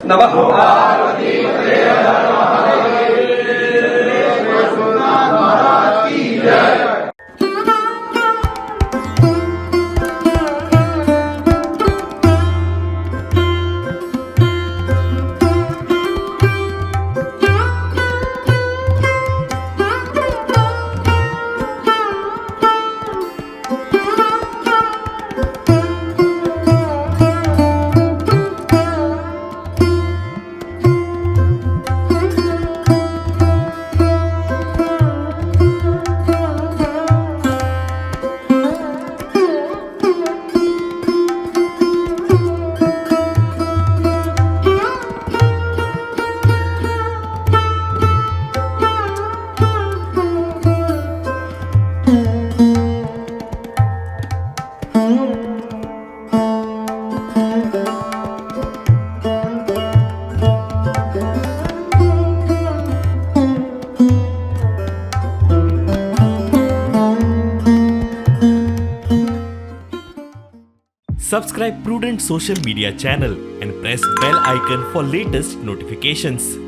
नमः। Subscribe Prudent Social Media channel and press bell icon for latest notifications.